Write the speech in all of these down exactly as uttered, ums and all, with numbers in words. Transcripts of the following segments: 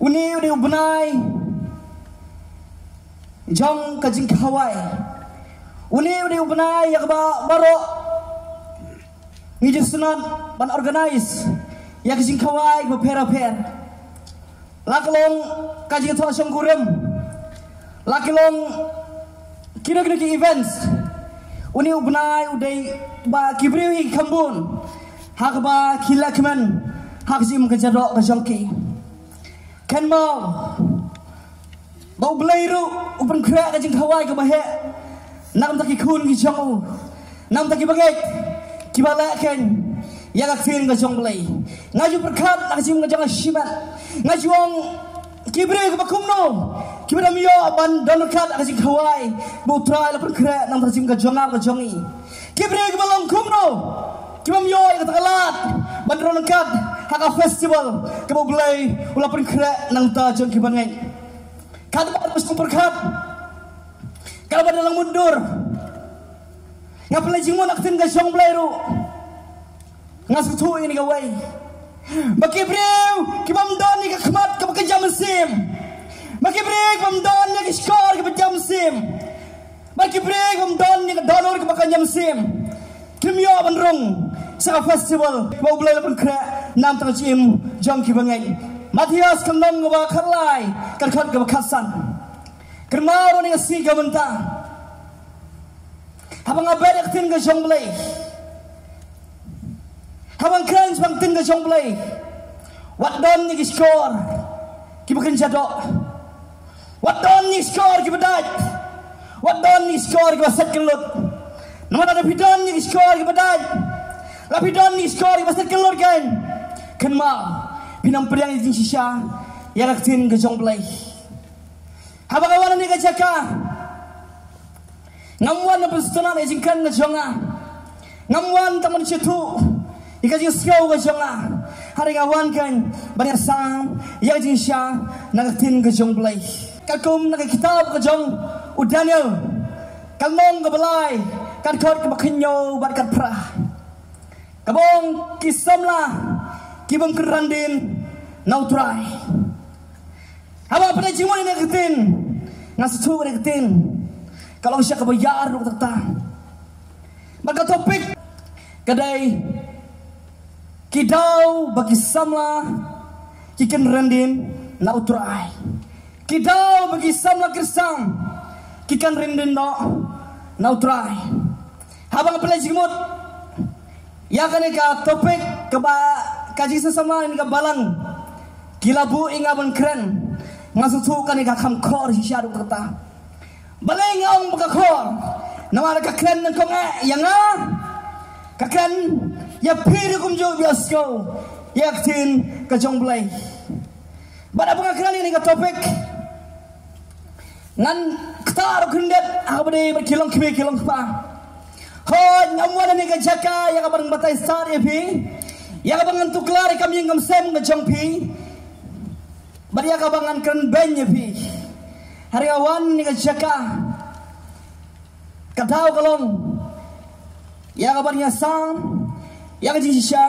Une u dei u bnai jong ka jingkhawai. Une u dei u bnai ïa kaba baroh ngi ju sngewtynnat ban organize ïa ka jingkhawai bapher bapher. La ka long ka jingthoh shongkurim, la ka long kino kino ki events. Une u bnai u dei ba ki briew hi ki kham bun ha kaba ki lehkmen ha ka jingim ka jadok ka jong ki. Kynmaw ba U Blei ruh u pynkhreh ka jingkhawai kaba heh na ka bynta ki khun ki jong u, na ka bynta ki bangeit kiba leh keiñ ïa ka ktien ka jong U Blei. Nga ju pyrkhat na ka jingim ka jong nga shimet, nga ju ong, ki briew kiba kumno kiba dang ïoh ban don ryngkat ha ka jingkhawai ba U Trai u la pynkhreh na ka bynta ka jingim ka jong nga ka jong ngi? Ki briew kiba long kumno kiba ym ïoh ïa kata ka lad ban don ryngkat ha ka festival kaba U Blei u la pynkhreh na ka bynta jong ki bangeit? Katba nga shu pyrkhat, katba nga dang mutdur, nga pynleit jingmut na ka ktien ka jong U Blei ruh, nga sngewthuh ïa kane kawei, ba ki briew kiba ym don ïa ka khmat kaba kynja mynsiem, ba ki briew kiba ym don ïa ki shkor kiba kynja mynsiem, ba ki briew kiba ym don ïa ka dohnud kaba kynja mynsiem, kim ïoh ban rung sha ka festival ba U Blei u la pynkhreh na ka bynta ka jingim jong ki bangeit. Mathaios ka lynnong kaba khatlai, ka dkhot kaba khatsan. Kynmaw ruh ïa kane ka sngi ka mynta, haba nga bud ïa ka ktien ka jong U Blei, haba nga kren shaphang ka ktien ka jong U Blei, wat don ïa ki shkor kiba kynja doh, wat don ïa ki shkor kiba dait, wat don ïa ki shkor kiba set kyllut. Namar lada phi don ïa ki shkor kiba dait, lada phi don ïa ki shkor kiba set kyllut keiñ, kynmaw, phin ym pdiang ïa ka jingshisha ïa ka ktien ka jong U Blei. Haba nga wan ha kane ka jaka, ngam wan ban pynsngewtynnat ïa ka jingkren ka jong nga. Ngam wan tang ban ïathuh ïa ka jingsngew ka jong nga. Hynrei nga wan keiñ ban ïasam ïa ka jingshisha na ka ktien ka jong U Blei. Katkum na ka kitab ka jong u Daniel, ka lynnong kaba lai, ka dkhot kaba khathynñiew bad khatphra, kaba ong, ki samla ki bym kynran dien na U Trai. Haba nga pynleit jingmut ïa kane ka ktien, nga sngewthuh ïa kane ka ktien ka long shisha kaba ïar ruh kata kata. Bad ka topic ka dei, ki daw ba ki samla ki kynran dien na U Trai. Ki daw ba ki samla Khristan ki kynran dien noh na U Trai. Haba nga pynleit jingmut ïa kane ka topic kaba ka jingïaseng samla na kane ka balang ki la buh ïa nga ban kren, nga sngewthuh kane ka kham khor shisha ruh kata. Balei nga ong ba ka khor? Namar ka kren nyngkong eh ïa nga, ka kren ïa phi ruh kumjuh, ba ïohsngew ïa ka ktien ka jong U Blei. Bad haba nga kren ïa kane ka topic, ngan ktah ruh khyndiat ha kaba ïadei bad ki longkmie ki longkpa. Hooid, ngam wan ha kane ka jaka ïa kaba ngan batai stad ïa phi, ïa kaba ngan tuklar ïa ka kam ïing kam sem ka jong phi, bad ïa kaba ngan kren beiñ ïa phi. Hynrei nga wan ha kane ka jaka, ka daw ka long ïa kaba ngan ïasam ïa ka jingshisha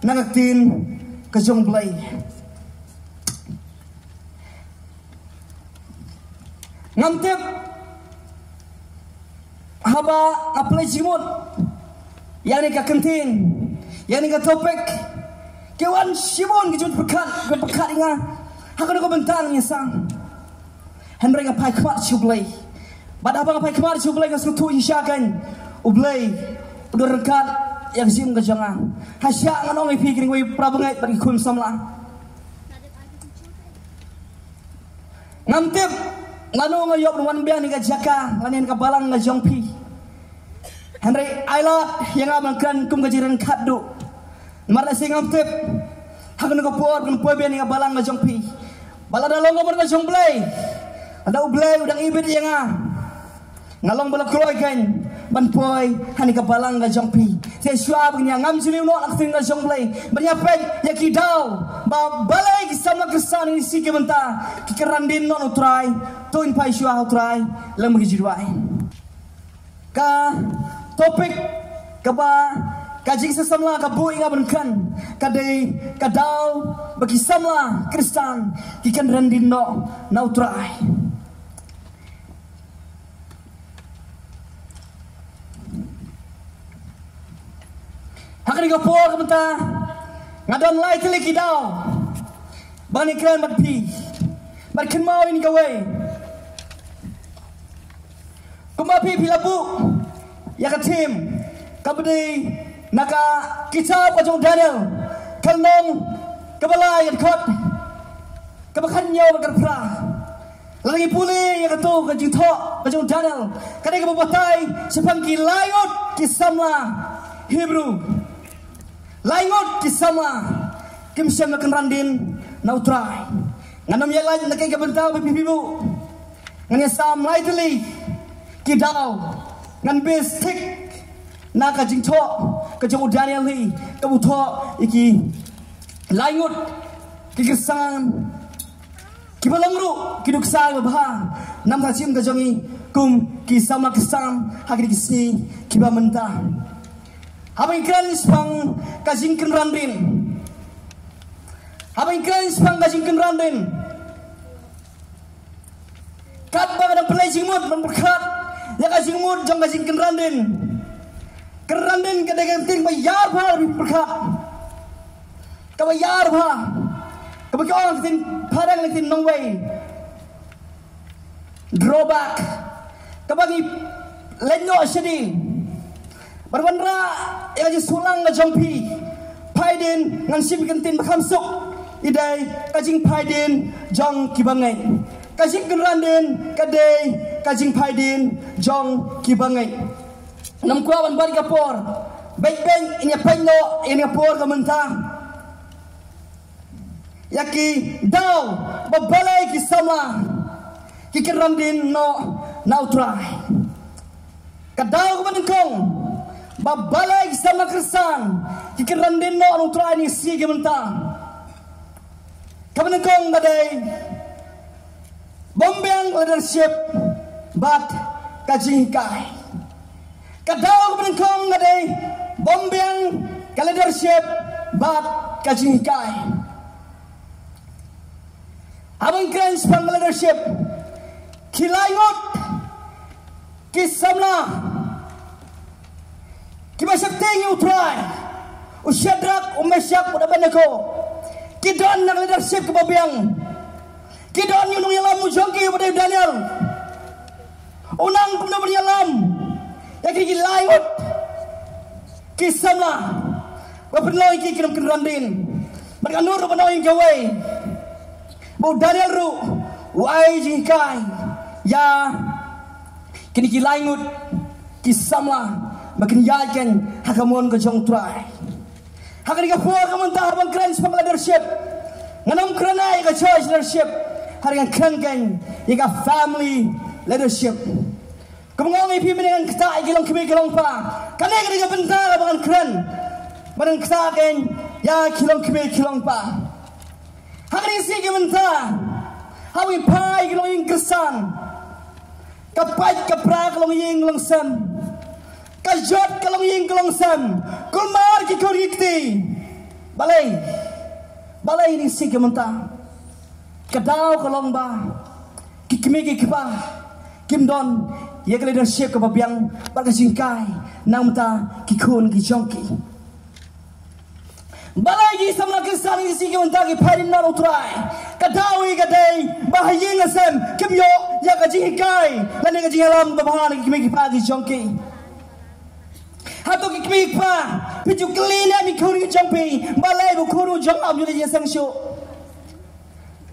na ka ktien ka jong U Blei. Ngam tip haba nga pynleit jingmut ïa kane ka kyntien, ïa kane ka topic, ki wan shibun ki jingpyrkhat, ki pyrkhat ïa nga ha kano ka bynta ngan ïasam. Hynrei nga phai khmat sha U Blei. Bad haba nga phai khmat sha U Blei, nga sngewthuh shisha keiñ U Blei u don ryngkat ïa ka jingim ka jong nga. Hajan ngan ong ïa phi, kine kiwei para bangeit bad ki khun samla, ngam tip lano nga ïoh ban wan biang ha kane ka jaka lane ha kane ka balang ka jong phi. Hynrei ai lad ïa nga ban kren kum ka jingkren khatduh. Namar lehse ngam tip ha kano ka por ngan poi biang ha kane ka balang ka jong phi. Bad lada long ka mon ka jong U Blei, lada U Blei u dang ibit ïa nga, nga long ba la kloi keiñ ban poi ha kane ka balang ka jong phi. Te shuwa ban ïa ngam jylliew noh na ka ktien ka jong U Blei, ban ïa peit ïa ki daw ba balei ki samla Khristan ha kine ki sngi ki bynta ki kynran dien noh na U Trai. To ngin phai shuwa ha U Trai lem bad ki jingduwai. Ka topic kaba Ka jingsamla ka buh ïa nga ban kren, ka dei ka daw ba ki samla Khristan ki kynran dien noh na U Trai. Ha kane ka por ka mynta nga don lai tylli ki daw ban ïakren bad phi, ban kynmaw ïa kawei. Kumba phi phi la buh ïa ka theme kaba dei na ka kitab ka jong u Daniel, ka lynnong kaba lai, ka dkhot kaba khathynñiew bad ka phra. Lada ngi pule ïa kato ka jingthoh ka jong u Daniel, ka dei kaba batai shaphang ki lai ngut ki samla Hebru. Lai ngut ki samla kim shym la kynran dien na U Trai. Ngan ym ïalait na kaei ka bynta ba phi phi buh. Ngan ïasam lai tylli ki daw, ngan base thik na ka jingthoh ka jong u Daniel hi, kaba u thoh ïa ki lai ngut ki khristan kiba long ruh ki nuksa babha na ka jingim ka jong ngi kum ki samla Khristan ha kine ki sngi kiba mynta. Haba ngi kren shaphang ka jingkynran dien, haba ngi kren shaphang ka jingkynran dien, katba nga dang pynleit jingmut ban pyrkhat ïa ka jingmut jong ka jingkynran dien. Kynran dien ka dei ka ktien ba ïar bha ban pyrkhat, kaba ïar bha, kaba ki ong ha ka ktien phareng, ha ka ktien nongwei, drawback, kaba ngi leit noh shadien. Bad wanrah ïa ka jingsuhlang ka jong phi, phai dien, ngan shim ïa ka ktien ba kham suk, i dei ka jingphai dien jong kiba ngeit. Ka jingkynran dien ka dei ka jingphai dien jong kiba ngeit. Ngam kwah ban bat ïa ka por, beit beit ngin ïa peit noh ïa ka por ka mynta ïa ki daw ba balei ki samla ki kynran dien noh na U Trai. Ka daw kaba nyngkong ba balei ki samla Khristan ki kynran dien noh na U Trai ha kine ki sngi ki mynta, kaba nyngkong ka dei bym biang leadership bad ka jinghikai. Ka daw kaba nyngkong ka dei bym biang ka leadership bad ka jinghikai. Haba ngi kren shaphang ka leadership, ki lai ngut ki samla kiba sheptieng ïa U Trai, u Shadrak, u Meshak, u Abednego, ki don na ka leadership kaba biang. Ki don ïa u nongïalam u jong ki uba dei u Daniel. U nang kumno ban ïalam ïa ki, ki lai ngut ki samla ba pynlong ïa ki kin ym kynran dien. Bad ngan nud ruh ban ong ïa kawei, ba u Daniel ruh u ai jinghikai ïa kine ki lai ngut ki samla ba kin ïaid kein ha ka mon ka jong U Trai. Ha kane ka por ka mynta, haba ngi kren shaphang leadership, ngan ym kren ïa ka church leadership, hynrei ngan kren kein ïa ka family leadership. Kumba nga ong ïa phi mynne, ngan ktah ïa ki longkmie ki longkpa. Kane ka dei ka bynta kaba ngan kren, ba ngan ktah kein ïa ki longkmie ki longkpa. Ha kane ka sngi ka bynta, haba ngi phai ïa ki longïing Khristan, ka pait ka pra ka longïing longsem, ka jot ka longïing ka longsem, kulmar ki khun ki kti. Balei? Balei ha kine ki sngi ki mynta ka daw ka long ba ki kmie ki kpa kim don ïa ka leadership kaba biang bad ka jinghikai na ka bynta ki khun ki jong ki? Balei ki samla Khristan ha kine ki sngi ki mynta ki phai dien noh na U Trai? Ka daw hi ka dei ba ha ïing ha sem kim ïoh ïa ka jinghikai lane ka jingïalam babha na ki kmie ki kpa ki jong ki. Hato ki kmie ki kpa, phi ju kylli ne em ïa ki khun ki jong phi, balei ba u khun u jong nga um ïoh ïaseng shuh?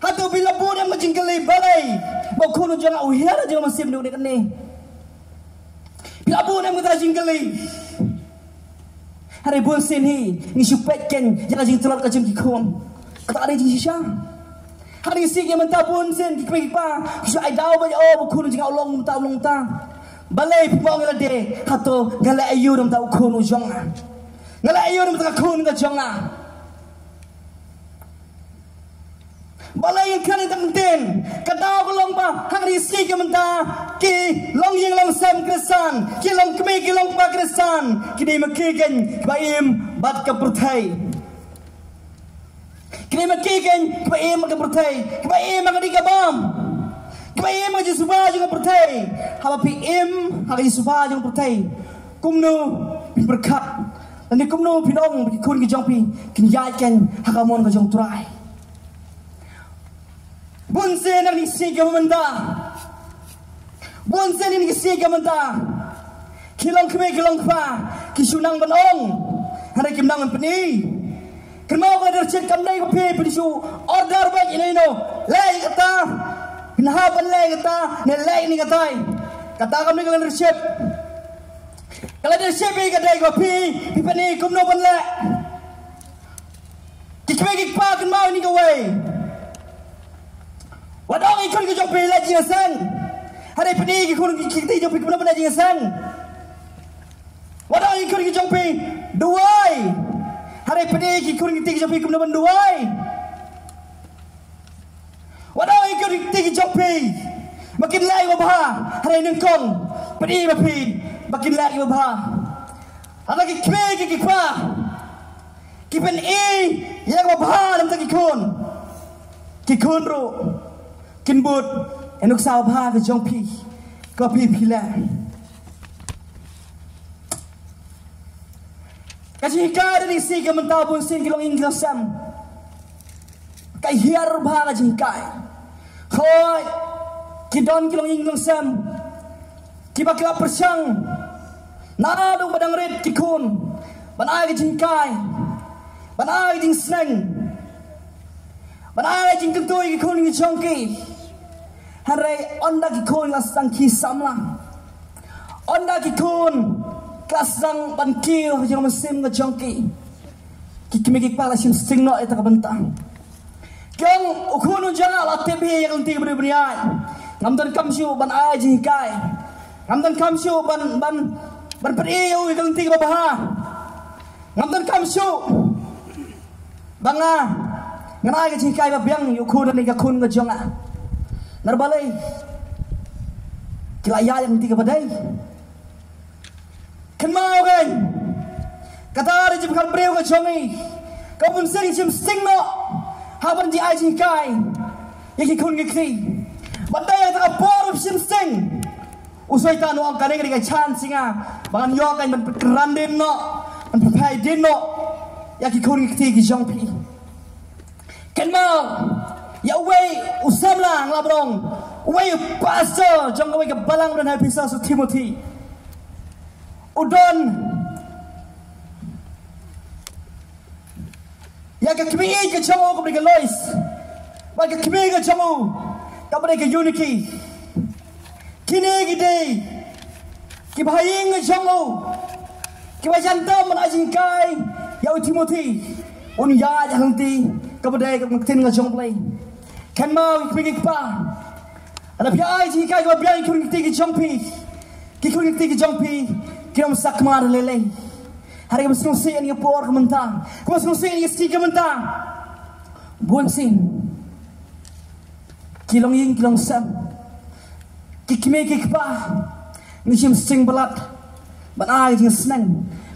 Hato phi la bun ne em ka jingkylli, balei ba u khun u jong nga u hiar ha jingmynsiem ne em kane? Phi la bun ne em kata ka jingkylli? Hynrei bunsien hi ngi shu peit kein ïa ka jingtlot ka jong ki khun. Kata ka dei jingshisha. Ha kine ki sngi ki mynta bunsien ki kmie ki kpa ki shu ai daw ba, oh, ba u khun u jong nga u long kumta, u long kumta. Balei phi ong ïa lade? Hato nga leh aïu na ka bynta u khun u jong nga? Nga leh aïu na ka bynta ka khun ka jong nga? Balei ngan kren ïa kata? Ka daw ka long ba ha kane ka sngi ka mynta, ki longïing longsem Khristan, ki longkmie ki longkpa Khristan, kine ma ki keiñ kiba im bad ka pyrthei. Kine ma ki keiñ kiba im bad ka pyrthei, kiba im ha kane ka bam, kiba im ha ka jingsuba jong ka pyrthei. Haba phi im ha ka jingsuba jong ka pyrthei, kumno phin pyrkhat lane kumno phin ong ba ki khun ki jong phi kin ïaid keiñ ha ka mon ka jong U Trai? Bun sien na kane ka sngi ka mynta, bun sien na kane ka sngi ka mynta, ki longkmie ki longkpa ki shu nang ban ong, hynrei kim nang ban pyni. Kynmaw, ka leadership kam dei ba phi, phi shu order ba ïa ino ino leh ïa kata, phin hap ban leh ïa kata ne leh ïa katai. Kata kam dei ka leadership. Ka leadership ka dei ba phi, phi pyni kumno ban leh. Ki kmie ki kpa, kynmaw ïa kawei, wat ong ïa ki khun ki jong phi leh jingïaseng, hynrei pyni ïa ki khun ki kti jong phi kumno ban leh jingïaseng. Wat ong ïa ki khun ki jong phi duwai, hynrei pyni ïa ki khun ki kti jong phi kumno ban duwai. Wat ong ïa ki khun ki kti ki jong phi ba kin leh ïa kaba bha, hynrei nyngkong pyni ïa phi ba kin leh ïa kaba bha. Haba ki kmie ki kpa ki pyni ïa kaba bha na ka bynta ki khun, ki khun ruh kin bud ïa ka nuksa ba bha ka jong phi, kaba phi phi leh. Ka jinghikai ha kane ka sngi ka mynta, bun sien ki longïing ki longsem, ka hiar bha ka jinghikai. Hooid, ki don ki longïing ki longsem kiba ki la pyrshang naduh ba dang rit ki khun ban ai ka jinghikai, ban ai ka jingsneng, ban ai jingkyntu ïa ki khun ki jong ki. Hynrei ynda ki khun ki la sdang kiew samla, ynda ki khun ki la sdang ban kiew ha ka mynsiem ka jong ki, ki kmie ki kpa la shim sting noh ïa kata ka bynta. Ki ong, u khun u jong nga la tip hi ïa ka lynti kaba dei ban ïaid, ngam donkam shuh ban ai jinghikai, ngam donkam shuh ban, ban, ban pyni ïa u ïa ka lynti kaba bha. Ngam donkam shuh ba nga, ngan ai ka jinghikai ba biang ïa u khun ne ka khun ka jong nga. Namar balei? Ki la ïaid ïa ka lynti kaba dei. Kynmaw keiñ, kata ka jingpyrkhat briew ka jong ngi, kaba bun sien ngi shim sting noh haba ngi ai jinghikai ïa ki khun ki kti. Ban dei ïa kata ka por ba shim sting, u Soitan u ong, kane ka dei ka chance ïa nga ba ngan ïoh keiñ ban pynkynran dien noh, ban pynphai dien noh ïa ki khun ki kti ki jong phi. Kynmaw, ïa uwei u samla, nga la ban ong, uwei u pastor jong kawei ka balang ba don ha Ephesus, u Timothy, u don ïa ka kmie ka jong u kaba dei ka Lois, bad ka kmie ka jong u kaba dei ka Eunike. Kine ki dei kiba ha ïing ka jong u, kiba jan tam ban ai jinghikai ïa u Timothy un ïaid ha ka lynti kaba dei kaba ktien ka jong U Blei. Kynmaw ki kmie ki kpa, lada phi ai jinghikai kaba biang ïa ki khun ki kti ki jong phi, ki khun ki kti ki jong phi kin ym sakma lei lei. Hynrei kaba sngewsih ïa kane ka por ka mynta, kaba sngewsih ïa kane ka sngi ka mynta, bun sien ki longïing ki longsem, ki kmie ki kpa, ngi shim sting palat ban ai jingsneng,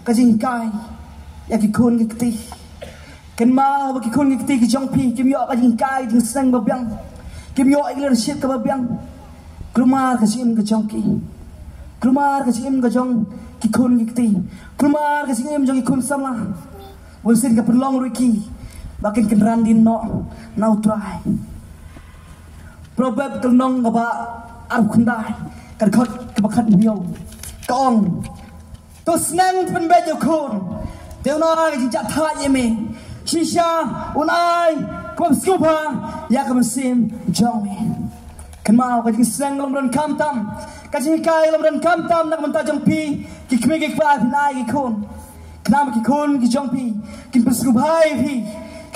ka jinghikai ïa ki khun ki kti. Kynmaw ba ki khun ki kti ki jong phi kim ïoh ka jinghikai jingsneng ba biang, kim ïoh ïa ka leadership kaba biang. Kulmar ka jingim ka jong ki, kulmar ka jingim ka jong ki khun ki kti, kulmar ka jingim jong ki khun samla, bun sien ka pynlong ruh ïa ki ba kin kynran dien noh na U Trai. Proverb ka lynnong kaba arphew khyndai, ka dkhot kaba khathynñiew, ka ong, to sneng pynbeit ïa u khun, te un ai ka jingjahthait ïa me. Shisha un ai kaba sngewbha ïa ka mynsiem jong me. Kynmaw, ka jingsneng ka long ba donkam tam, ka jinghikai ka long ba donkam tam na ka bynta jong phi, ki kmie ki kpa, phin ai ki khun. Khnang ba ki khun ki jong phi kin pynsngewbha ïa phi,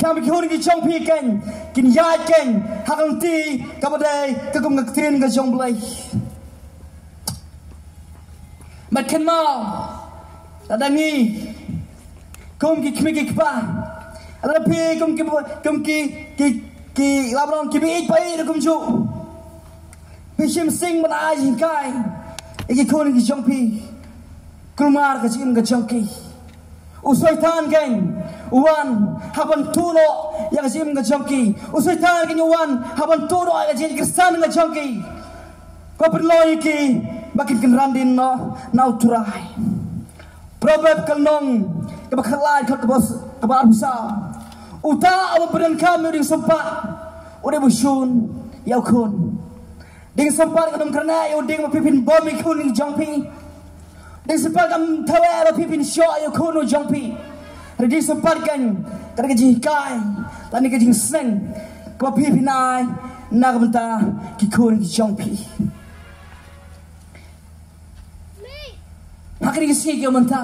khnang ba ki khun ki jong phi keiñ kin ïaid keiñ ha ka lynti kaba dei ka kum ka ktien ka jong U Blei. Bad kynmaw, lada ngi kum ki kmie ki kpa, lada phi kum ki, kum ki, ki, Ki la ba long ki ba ïeit ba ïeit ruh kumjuh. Phi shim sing ban ai jinghikai ïa ki khun ki jong phi. Kulmar ka jingim ka jong ki. U Soitan kein u wan ha ban tuh noh ïa ka jingim ka jong ki. U Soitan kein u wan ha ban tuh noh ïa ka jingim ka jong ki. Ka pynlong ïa ki ba kin kynran dien noh na U Trai. Proverb ka lynnong kaba khatlai, dkhot kaba, kaba arphew saw. Uta uba pyndonkam ïa u diengsampah u dei ba shun ïa u khun. Diengsampah kam kren ïa u dieng ba phi phin bom ïa u khun jong phi. Diengsampah kam thaw ïa ba phi phin shoh ïa u khun jong phi. Hynrei diengsampah kan ka dei ka jinghikai lane ka jingsneng kaba phi phin ai na ka bynta ki khun jong phi. Ha kane ka sngi ka mynta,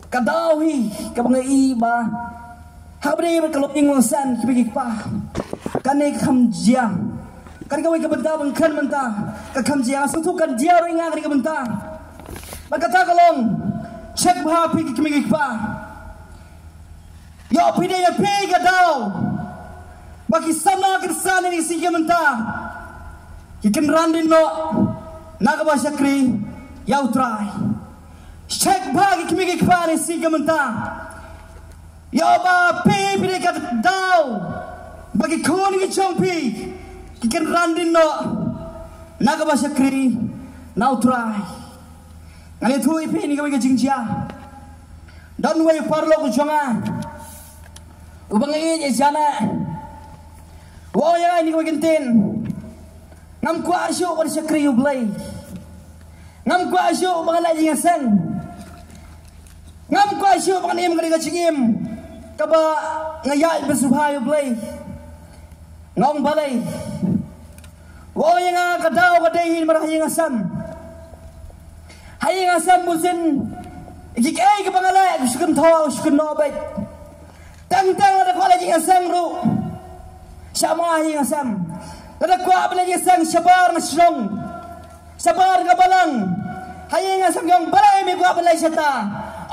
ka daw hi kaba nga i ba ha kaba dei bad ka longïing longsem ki kmie ki kpa, kane ka kham jia. Kane kawei ka bynta ba nga kren mynta, ka kham jia. Nga sngewthuh kan jia ruh ïa nga kane ka bynta. Bad kata ka long, check bha phi ki kmie ki kpa. Ïoh phi, dei ïa phi ka daw ba ki samla kynsan ha kane ka sngi ka mynta ki kynran dien noh na kaba shakri ïa U Trai. Check bha ki kmie ki kpa ha kane ka sngi ka mynta. Ïoh ba phi, phi dei ka daw ba ki khun ki jong phi ki kynran dien noh na kaba shakri na U Trai. Ngan ïathuh ïa phi ïa kane kawei ka jingjia. Don uwei u paralok u jong nga uba nga ïeit ïa u, u ong ïa nga ïa kane kawei ka ktien. Ngam kwah shuh ban shakri ïa U Blei. Ngam kwah shuh ban leh jingïaseng. Ngam kwah shuh ban im kane ka jingim kaba nga ïaid ban sngewbha ïa U Blei. Nga ong balei? U ong ïa nga ka daw ka dei hi namar ha ïing ha sem, ha ïing ha sem bunsien ki, kiei kiba nga leh, ki shu kynthoh, ki shu kynnoh beit. Teng teng lada kwah leh jingïaseng ruh, sha ma ha ïing ha sem. Lada kwah ban leh jingïaseng shabar na shnong, shabar ka balang, ha ïing ha sem ki ong balei me kwah ban leh shata?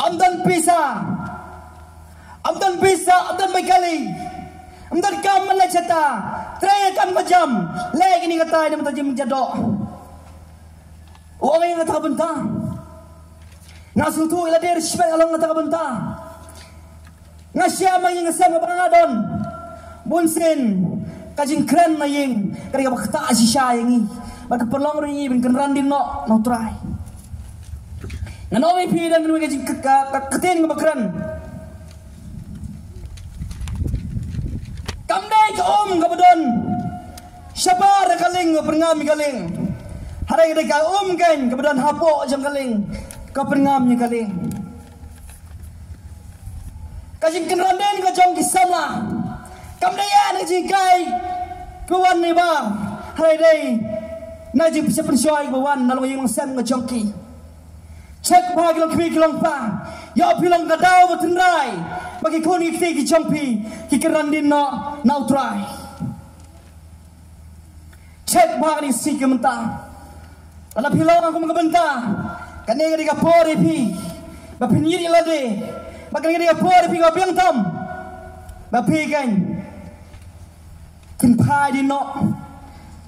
Ym don pisa. Ym don pisa, ym don bai kali. Ym don kam ban leh shata. Trei ïa ka kam ka jam. Leh kine kitai na bynta jingmynjat doh. U ong ïa nga kata ka bynta. Nga sngewthuh ïa lade, respect, nga long kata ka bynta. Nga shem ha ïing ha sem kaba nga don. Bunsien ka jingkren na ïing ka dei kaba ktah shisha ïa ngi. Bad ka pynlong ruh ïa ngi ban kynran dien noh na U Trai. Ngan ong ïa phi da kawei ka jing, ka, ka, ka ktien kaba kren. Kam dei ka um kaba don shabar ka lieng ka pyrngam ïa ka lieng. Hynrei ka dei ka um kein kaba don hapoh jong ka lieng ka pyrngam ïa ka lieng. Ka jingkynran dien ka jong ki samla kam dei ïa na ka jinghikai kaba wan na i bar, hynrei dei na ka jingpynshoi kaba wan na longïing longsem ka jong ki. Check bha ki longkmie ki longkpa. Ïoh phi long ka daw ba tynrai ba ki khun ki kti ki jong phi ki kynran dien noh na U Trai. Check bha kane ka sngi ka mynta. Lada phi long kum ka bynta, kane ka dei ka por ïa phi ba phin ïeit ïa lade. Ba kane ka dei ka por ïa phi kaba biang tam ba phi kan kynphai dien noh.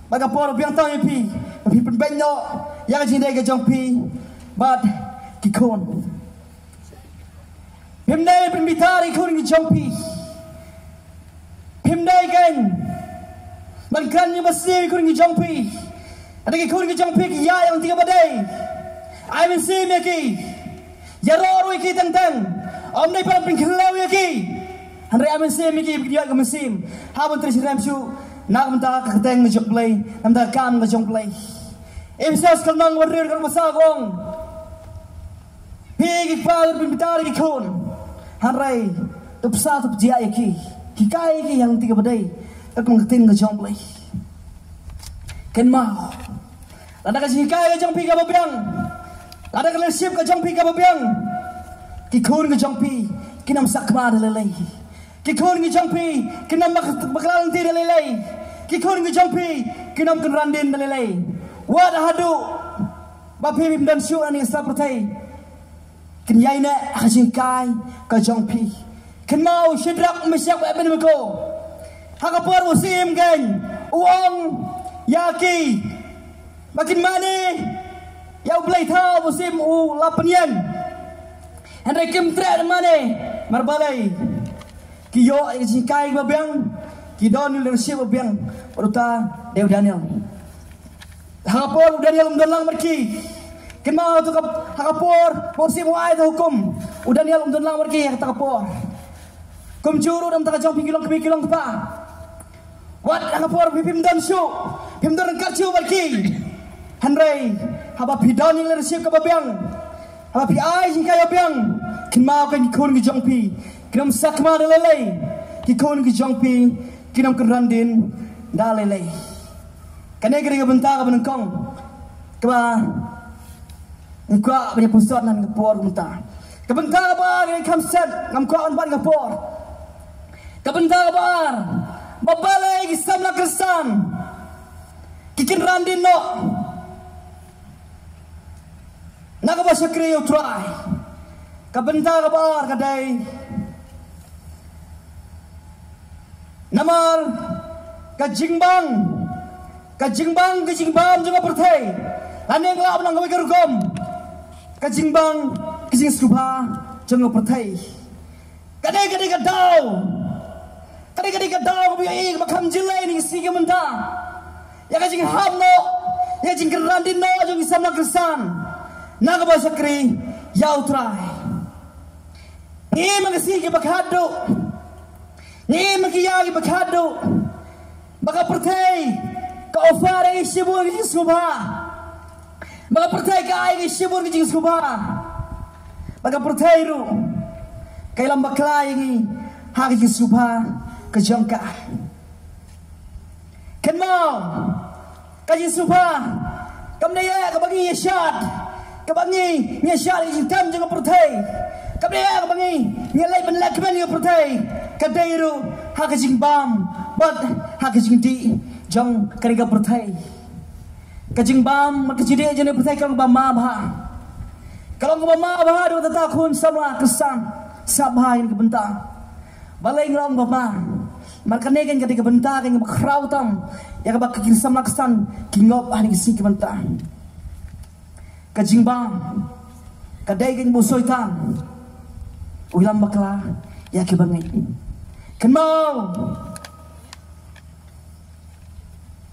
Ba ka por biang tam ïa phi ba phi pynbeit noh ïa ka jingdei ka jong phi bad ki khun. Phim dei ban pynbitar ïa ki khun ki jong phi. Phim dei kein ban kren ïa ba sniew ïa ki khun ki jong phi. Lada ki khun ki jong phi ki ïaid ïa lynti kaba dei, ai mynsiem ïa ki. Ïaroh ruh ïa ki teng teng. Ym dei ban pynkhyndew ïa ki. Hynrei ai mynsiem ïa ki, ïa ka mynsiem ha ban trei shitrhem shuh na ka bynta ka kyrteng ka jong U Blei, na ka bynta ka kam ka jong U Blei. Ephesos ka lynnong kaba hynriew dkhot kaba saw ka ong, phi ki kpa, to pynbitar ïa ki khun, hynrei to pynsaw, to pynjhiah ïa ki. Hikai ïa ki ïa ka lynti kaba dei, katkum ka ktien ka jong U Blei. Kynmaw, lada ka jinghikai ka jong phi kaba biang, lada ka leadership ka jong phi kaba biang, ki khun ka jong phi kin ym sakma da lei lei. Ki khun ki jong phi kin ym bak-, bakla lynti da lei lei. Ki khun ki jong phi kin ym kynran dien da lei lei. Wat haduh ba phi phim don shuh na kane ka sla pyrthei, kin ïaineh ha ka jinghikai ka jong phi. Kynmaw Shadrak, Meshak bad Abednego. Ha ka por ba u syiem kein u ong ïa ki ba kin mane ïa U Blei, thaw ba u syiem u la pynïeng. Hynrei kim treh mane namar balei? Ki ïoh ïa ka jinghikai ba biang, ki don ïa ka leadership ba biang. Bad uta dei u Daniel. Ha ka por u Daniel um don lang bad ki. Kynmaw ha ka, ha ka por ba u syiem u ai ïa ka hukum, u Daniel um don lang bad ki ha kata ka por. Kumjuh ruh namar kata ka jong phi ki long kmie ki long kpa, wat ha ka por phi phim don shuh, phim don ryngkat shuh bad ki. Hynrei haba phi don ïa ka leadership kaba biang, haba phi ai jinghikai ba biang, kynmaw kein ki khun ki jong phi kin ym sakma da lei lei, ki khun ki jong phi kin ym kynran dien da lei lei. Kane ka dei ka bynta kaba nyngkong kaba nga kwah ban ïa puson ha kane ka por mynta. Ka bynta kaba ar, kane kham set, ngam kwah ban bat ka por. Ka bynta kaba ar, ba balei ki samla Khristan ki kynran dien noh na kaba shakri ïa U Trai? Ka bynta kaba ar ka dei namar ka jingbam, ka jingbam, ka jingbam jong ka pyrthei. Lane nga lah ban ong kawei ka rukom, ka jingbam, ka jingsngewbha jong ka pyrthei. Ka dei, ka dei ka daw, ka dei, ka dei ka daw kaba ïohi kaba kham jyllei ha kine ki sngi ki mynta, ïa ka jinghap noh, ïa ka jingkynran dien noh jong ki samla Khristan na kaba shakri ïa U Trai. Ngi im ha ki sngi kiba khatduh, ngi im ha ki ïa kiba khatduh, ba ka pyrthei ka offer ïa ngi shibun ki jingsngewbha, ba ka pyrthei ka ai ïa ngi shibun ki jingsngewbha, ba ka pyrthei ruh ka ïalam bakla ïa ngi ha ka jingsngewbha ka jong ka. Kynmaw, ka jingsngewbha kam dei ïa kaba ngi ïashad, kaba ngi ïashad ïa ka jingtem jong ka pyrthei, kam dei ïa kaba ngi ïaleit ban leh kmen ïa ka pyrthei. Ka dei ruh ha ka jingbam bad ha ka jingdih jong kane ka pyrthei. Ka jingbam bad ka jingdih jong kane ka pyrthei ka long kaba ma bha. Ka long kaba ma bha, dei kata khun samla Khristan, sngap bha ïa kane ka bynta. Balei nga ong ba ma? Namar kane kein ka dei ka bynta kein kaba khraw tam ïa kaba ki samla Khristan ki ngop ha kine ki sngi ki bynta. Ka jingbam ka dei kein ba u Soitan u ïalam bakla ïa kiba ngeit. Kynmaw,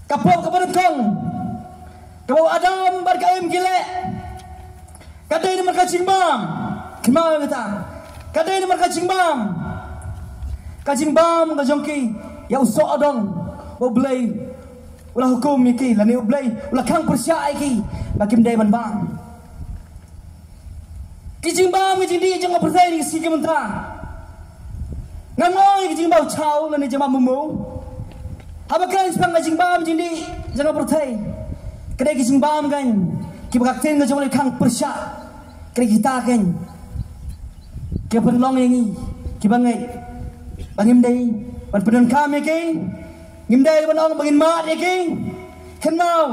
ka pop kaba nyngkong kaba u Adam bad ka Im ki leh, ka dei namar ka jingbam. Kynmaw kata, ka dei namar ka jingbam. Ka jingbam ka jong ki ïa u soh dong, U Blei u la hukum ïa ki, lane U Blei u la khang pyrshah ïa ki ba kim dei ban bam. Ki jingbam, ki jingdih jong ka pyrthei ha kine ki sngi ki bynta, ngam ong ïa ki jingbam chaw lane jingbam momo. Haba kren shaphang ka jingbam jingdih jong ka pyrthei, ka dei ki jingbam kein kiba ka ktien ka jong U Blei ka khang pyrshah. Ka dei kita kein kiba pynlong ïa ngi kiba ngeit ba ngim dei ban pyndonkam ïa ki, ngim dei ban ong ba ngin mad ïa ki. Kynmaw,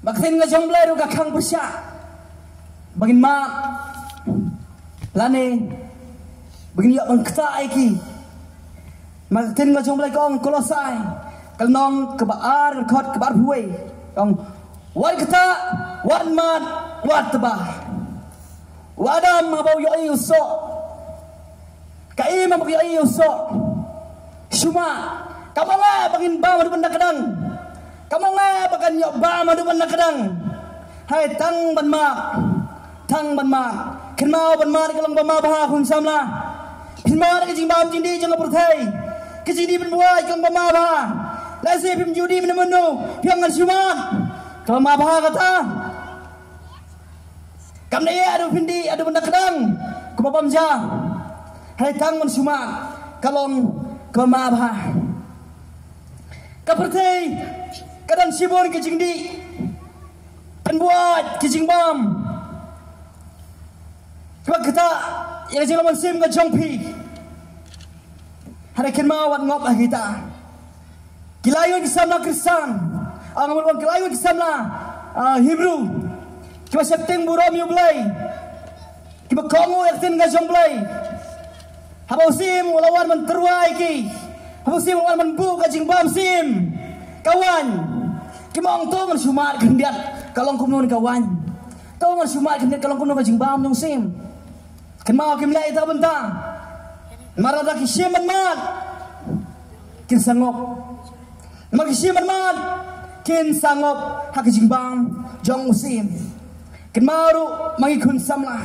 ba ka ktien ka jong U Blei ruh ka khang pyrshah ba ngin mad lane ba ngin ïoh ban ktah ïa ki. Namar ka ktien ka jong U Blei ka ong, Kolosai ka lynnong kaba ar, ka dkhot kaba arphew wei, ka ong, wat ktah, wat mad, wat tba. U Adam haba u ïohi u soh, ka Im haba ka ïohi u soh, shu mad. Kam ong eh ba ngin bam haduh ban da kdang, kam ong eh ba kan ïoh bam haduh ban da kdang. Hai, tang ban mad, tang ban mad. Kynmaw, ban mad ka long ba ma bha, khun samla. Phin mad ka jingbam jingdih jong ka pyrthei, ka jingdih pynbuaid ka long ba ma bha. Lehse phim ju dih mynno mynno, phi ong ngan shu mad, ka long ma bha kata. Kam dei ïa haduh phin dih haduh ban da kdang, kumba bam ja. Hai, tang ban shu mad ka long kaba ma bha. Ka pyrthei ka don shibun ki jingdih pynbuaid, ki jingbam kiba ktah ïa ka jinglong mynsiem ka jong phi. Hynrei kynmaw, wat ngop ha kita. Ki la ïoh ki samla Khristan, ah, nga mut wan, ki la ïoh ki samla, ah, Hebru, kiba sheptieng burom ïa U Blei. Kiba kohnguh ïa ka ktien ka jong U Blei. Haba u syiem u la wan ban tyrwa ïa ki, haba u syiem u la wan ban buh ka jingbam syiem, ka waiñ. Ki ong, to ngan shu mad khyndiat ka long kumno ka waiñ. To ngan shu mad khyndiat ka long kumno ka jingbam jong u syiem. Kynmaw, kim leh ïa kata ka bynta. Namar lada ki shim ban mad, kin sa ngop. Namar ki shim ban mad, kin sa ngop ha ka jingbam jong u syiem. Kynmaw ruh, ma ngi khun samla,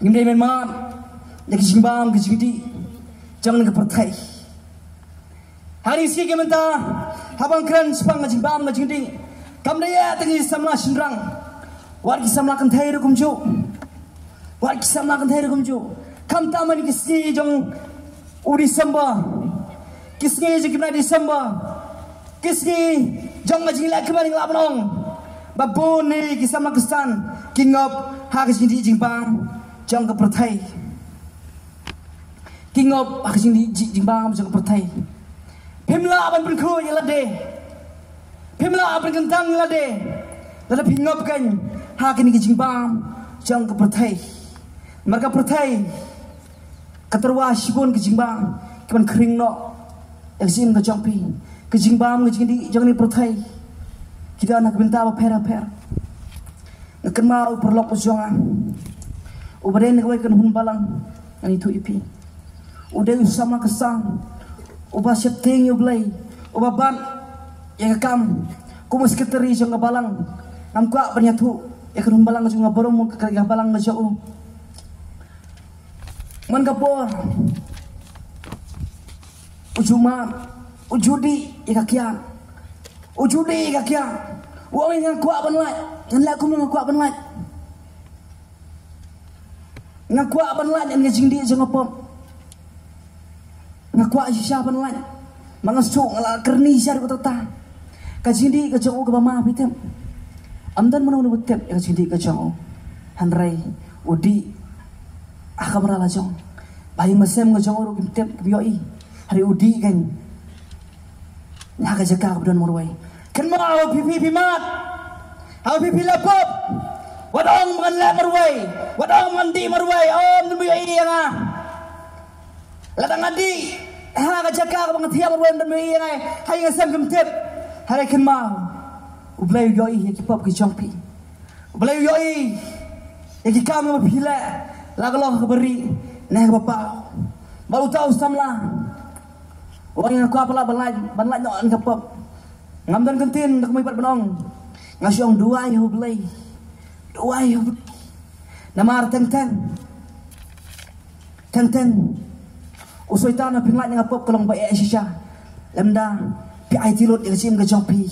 ngim dei ban mad ïa ka jingbam ka jingdih jong kane ka pyrthei. Ha kine ki sngi mynta, haba nga kren shaphang ka jingbam ka jingdih, kam dei ïa tang ki samla shynrang, wat ki samla kynthei ruh kumjuh. Wat ki samla kynthei ruh kumjuh. Khamtam ha kine ki sngi jong u December, ki sngi jong ki bnai December, ki sngi jong ka jingleh kmen, nga lah ban ong ba bun ki samla Khristan ki ngop ha ka jingdih jingbam jong ka pyrthei. Ki ngop ha ka jingdih jingbam jong ka pyrthei. Phim lah ban pynkhuid ïa lade. Phim lah ban pynkyntang ïa lade lada phi ngop kein ha kine ki jingbam jong ka pyrthei. Namar ka pyrthei ka tyrwa shibun ki jingbam kiban khring noh ïa ka jingim ka jong phi. Ka jingbam ka jingdih jong kane ka pyrthei ki don ha ki bynta bapher bapher. Nga kynmaw u paralok u jong nga uba dei na kawei ka kynhun balang, ngan ïathuh ïa phi. U dei u samla ka sang uba sheptieng ïa U Blei, uba bat ïa ka kam kum u sekretari jong ka balang. Ngam kwah ban ïathuh ïa ka kynhun balang jong nga, baroh ka, ka balang ka jong u. Man ka por u ju mad, u ju dih ïa ka kiad. U ju dih ïa ka kiad. U ong, nga kwah ban lait, ngan leh kumno nga kwah ban lait. Nga kwah ban lait ïa ka jingdih jong nga pop. Nga kwah shisha ban lait. Ma nga shu nga la kyrni shisha ruh kata. Ka jingdih ka jong u kaba ma, phi tip, ym don mano mano ba tip ïa ka jingdih ka jong u. Hynrei u dih ha ka kamra la jong. Ba ïing ba sem ka jong u ruh kim tip, kim ïohi. Hynrei u dih kein ha ka jaka kaba don marwei. Kynmaw, haba phi, phi, phi mad, haba phi, phi la pop, wat ong ba ngan leh marwei, wat ong ba ngan dih marwei. Ym don ba ïohi ïa nga. Lada nga dih ha ka jaka kaba nga thiah marwei, ym don ba ïohi ïa nga. Ha ïing ha sem kim tip. Hynrei kynmaw, U Blei u ïohi ïa ki pop ki jong phi. U Blei u ïohi ïa ki kam kiba phi leh, la ka long kaba rieh ne kaba paw. Bad uta u samla u ong, nga kwah palat ban lait, ban lait noh ïa ka pop. Ngam don kyntien da kumno pat ban ong. Nga shu ong, duwai ha U Blei. Duwai ha U Blei. Namar teng teng, teng teng u Soitan u pynlait na ka pop ka long ba eh shisha. Lymda phi aiti lut ïa ka jingim ka jong phi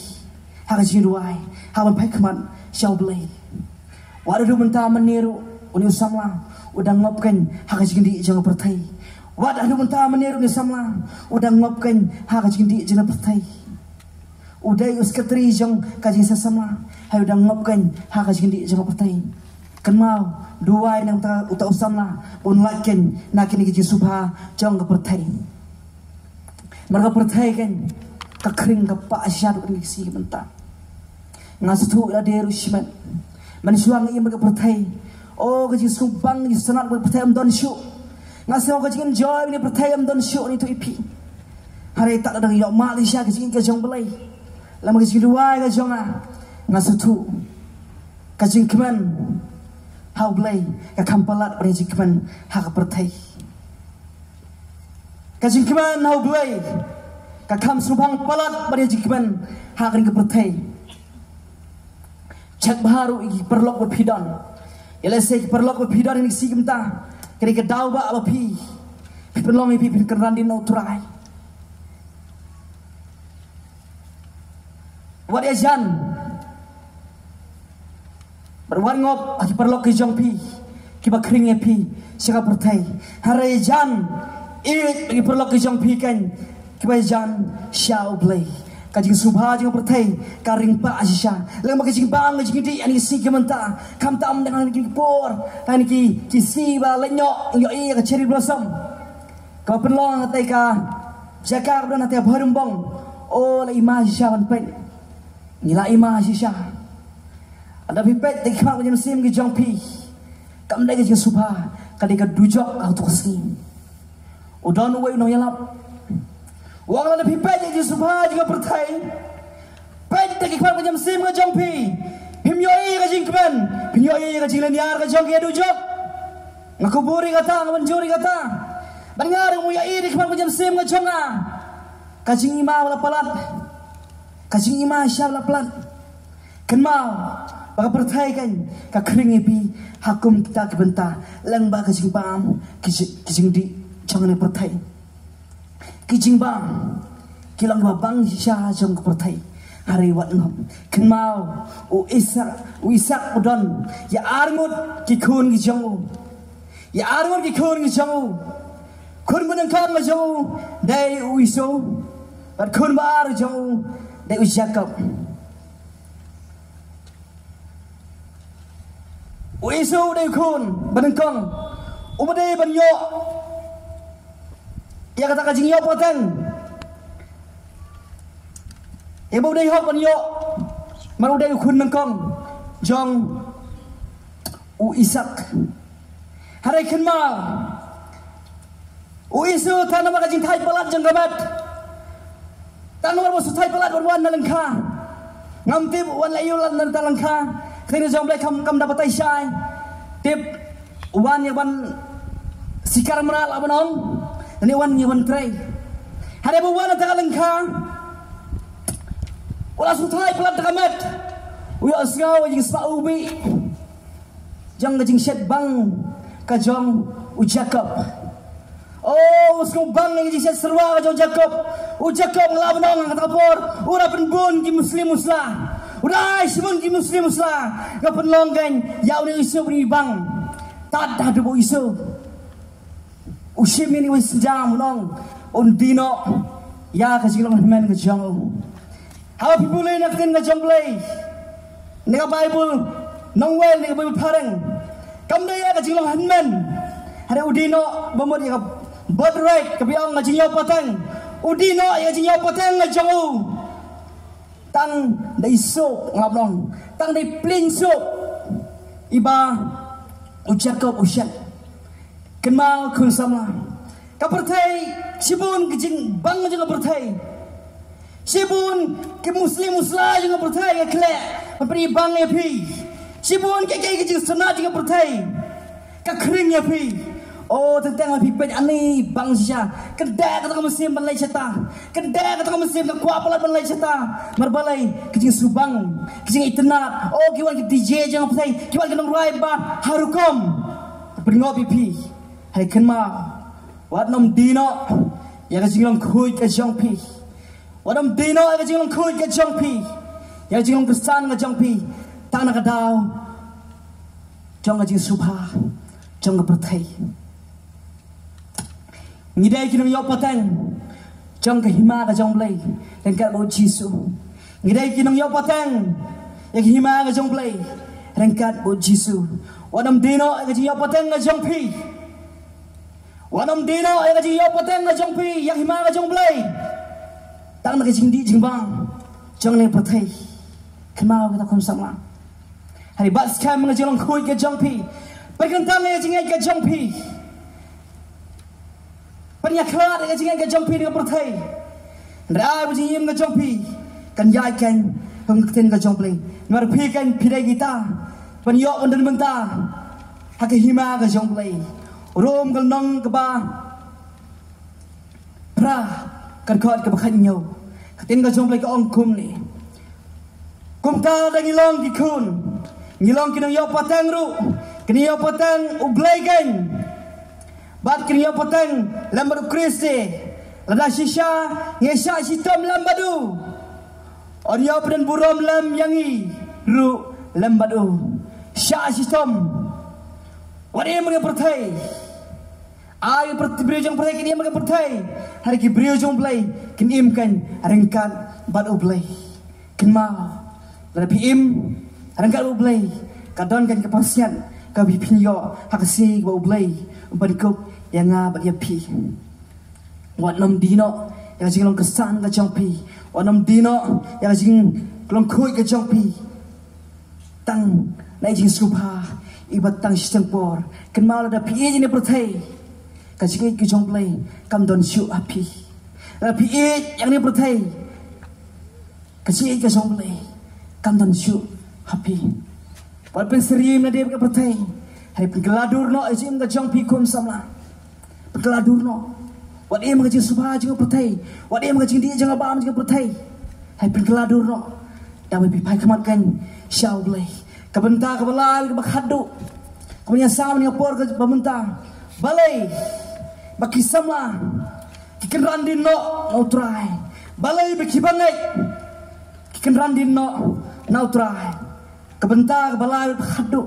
ha ka jingduwai, ha ban phai khmat sha U Blei. Wat haduh mynta mynne ruh une u samla u dang ngop kein ha ka jingdih jong ka pyrthei. Wat haduh mynta mynne ruh une u samla u dang ngop kein ha ka jingdih jong ka pyrthei. U dei u sekretari jong ka jingïaseng samla, hynrei u dang ngop kein ha ka jingdih jong ka pyrthei. Kynmaw, duwai na uta, uta u samla ba un lait kein na kine ki jingsngewbha jong ka pyrthei. Namar ka pyrthei kein ka khring ka pah shisha ha kine ki sngi mynta. Nga sngewthuh ïa lade ruh shimet. Mynshuwa nga ïohi ba ka pyrthei, oh, ka jingsngewbang, ka jingsngewtynnat ka pyrthei ym don shuh. Nga sngew ka jingenjoy kane ka pyrthei ym don shuh, ngi ïathuh ïa phi. Hynrei tad lada nga ïoh mad shisha ka jingïeit ka jong U Blei, lem bad ka jingduwai ka jong nga, nga sngewthuh ka jingkmen ha U Blei ka kham palat ban ïa jingkmen ha ka pyrthei. Ka jingkmen ha U Blei ka kham sngewbha palat ban ïa jingkmen ha kane ka pyrthei. Check bha ruh ïa ki paralok ba phi don. Ïa lehse ki paralok ba phi don ha kine ki sngi mynta, ka dei ka daw ba, ba phi, phi pynlong ïa phi, phin kynran dien na U Trai. Wat ïajan bad wat ngop ha ki paralok ki jong phi kiba khring ïa phi sha ka pyrthei. Hynrei ïajan ïeit bad ki paralok ki jong phi kein kiba ïajan sha U Blei. Ka jingsngewbha jong ka pyrthei ka ring pah shisha. Lem bad ka jingbam ka jingdih ha kine ki sngi ki mynta, khamtam ha kine ki por, ha kine ki, ki sngi ba leit noh, ïohi ïa ka cherry blossom kaba pynlong ha katei ka jaka kaba don ha katei ka Bhoirymbong. Oh, la i ma shisha ban peit. Ngi la i ma shisha. Lada phi peit da ki khmat ka mynsiem ka jong phi, Kam dei ka jingsngewbha, ka dei ka dujok ha kato ka sngi. U don uwei u nongïalap u ong, lada phi peit ïa ka jingsngewbha jong ka pyrthei, peit da ki khmat ka jingïaseng ka jong phi, phim ïohi ïa ka jingkmen, phim ïohi ïa ka jinglynñiar ka jong ki dujok. Nga kubur ïa kata, nga mynjur ïa kata. Bad nga ruh nga ïohi da ki khmat ka jingïaseng ka jong nga, ka jingim ba la palat, ka jingim sha ba la palat. Kynmaw ba ka pyrthei kan ka khring ïa phi ha kum kita ki bynta, lem bad ka jingbam, ki ji-, ki jingdih jong kane ka pyrthei. Ki jingbam ki long ba bang shisha jong ka pyrthei. Hynrei wat ngop, kynmaw, u Isak, u Isak u don ïa arngut ki khun ki jong u. Ïa arngut ki khun ki jong u. Khun banyngkong ka jong u dei u Esau, bad khun ba ar jong u dei u Jakob. U Esau u dei u khun banyngkong, uba dei ban ïoh ïa kata ka jingïoh pateng, ïa ba u dei hok ban ïoh, namar u dei u khun nyngkong jong u Isak. Hynrei kynmaw, u Esau tang namar ka jingthait palat jong ka met, tang namar ba u shu thait palat ban wan na lyngkha. Ngam tip u wan la ïoh lad na ta lyngkha. Ka ktien ka jong U Blei kam, kam da batai shai. Tip u wan ïa ban sikar mrad la ban ong, ne u wan ïa ban trei. Hynrei ba u wan na ta lyngkha, u la shu thait palat da ka met. U ïohsngew ïa ka jingsma u bih jong ka jingshet bang ka jong u Jakob. Oh, u sngewbang ïa ka jingshet syrwa ka jong u Jakob. U Jakob, nga lah ban ong ha kata ka por, u da pynbun ki musli musla, u da ai shibun ki musli musla. Nga pynlong kan ïa une u Esau u bang. Tad haduh ba u Esau u shim ïa une u synjam, u ong un die noh ïa ka jinglong hynmen ka jong u. Haba phi pule na ka ktien ka jong U Blei, na ka Baibl nongwei, na ka Baibl phareng, kam dei ïa ka jinglong hynmen. Hynrei u die noh ba mut ïa ka birthright, kaba ong ka jingïoh pateng. U die noh ïa ka jingïoh pateng ka jong u. Tang da i suk, nga lah ban ong, tang da i plieñ suk iba u Jakob u shet. Kynmaw khun samla, ka pyrthei, shibun ki jingbang jong ka pyrthei, shibun ki musli musla jong ka pyrthei ka khleh ban pynibang ïa phi. Shibun kiei kiei ki jingsnat jong ka pyrthei ka khring ïa phi. Oh, teng teng ba phi peit ani bang shisha, kynda kata ka mynsiem ban leit shata, kynda kata ka mynsiem ka kwah palat ban leit shata. Namar balei? Ka jingsngewbang, ka jingitynnad. Oh, ki wan ki DJ jong ka pyrthei, ki wan ki nongrwai ba ha rukom ban pynngop ïa phi. Hynrei kynmaw, wat nym die noh ïa ka jinglong khuid ka jong phi. Wat nym die noh ïa ka jinglong khuid ka jong phi, ïa ka jinglong khristan ka jong phi, tang na ka daw jong ka jingsngewbha jong ka pyrthei. Ngi dei ki nongïoh pateng jong ka hima ka jong U Blei ryngkat bad u Jisu. Ngi dei ki nongïoh pateng ïa ka hima ka jong U Blei ryngkat bad u Jisu. Wat nym die noh ïa ka jingïoh pateng ka jong phi. Wat nym die noh ïa ka jingïoh pateng ka jong phi ïa ka hima ka jong U Blei, tang na ka jingdih jingbang jong kane ka pyrthei. Kynmaw kata khun samla. Hynrei bat skhem ïa ka jinglong khuid ka jong phi. Pynkyntang ïa ka jingngeit ka jong phi. Pynïakhlad ïa ka jingngeit ka jong phi na ka pyrthei. Hynrei ai ba ka jingim ka jong phi kan ïaid kan kum ka ktien ka jong U Blei. Namar phi kan, phi dei kita ban ïoh ban don bynta ha ka hima ka jong U Blei. Rom ka lynnong kaba phra, ka dkhot kaba khathynñiew. Ka ktien ka jong U Blei ka ong kumne: Kumta lada ngi long ki khun, ngi long ki nongïoh pateng ruh, ki nongïoh pateng U Blei kan, bad ki nongïoh pateng lem bad U Khrist. Lada shisha ngi shah shitom lem bad u, yn ïoh pynburom lem ïa ngi ruh lem bad u. Shah shitom. Wat im ha ka pyrthei. Ai, ki briew jong pyrthei kin im ha ka pyrthei. Hynrei ki briew jong U Blei kin im kan ryngkat bad U Blei. Kynmaw, lada phi im ryngkat bad U Blei, ka don kan ka pasiat kaba phin ïoh ha ka sngi kaba U Blei un pynkup ïa nga bad ïa phi. Wat nym die noh ïa ka jinglong khristan ka jong phi. Wat nym die noh ïa ka jinglong khuid ka jong phi. Tang na i jingsngewbha Iba tang shiteng por, kynmaw lada phi ïeit ïa kane ka pyrthei, ka jingïeit ka jong U Blei kam don shuh ha phi. Lada phi ïeit ïa kane ka pyrthei, ka jingïeit ka jong U Blei kam don shuh ha phi. Wat pynsyriem lade bad ka pyrthei, hynrei pynkylla dur noh ïa ka jingim ka jong phi kum samla. Pynkylla dur noh. Wat im ha ka jingsngewbha jong ka pyrthei. Wat im ha ka jingdih jong ka bam jong ka pyrthei. Hynrei pynkylla dur noh. Da kaba phi phai khmat kein sha U Blei. Ka bynta kaba lai kaba khatduh. Kumne ïa sam ïa por kaba mynta. Balei ba ki samla ki kynran dien noh na U Trai? Balei ba ki bangeit ki kynran dien noh na U Trai? Ka bynta kaba lai kaba khatduh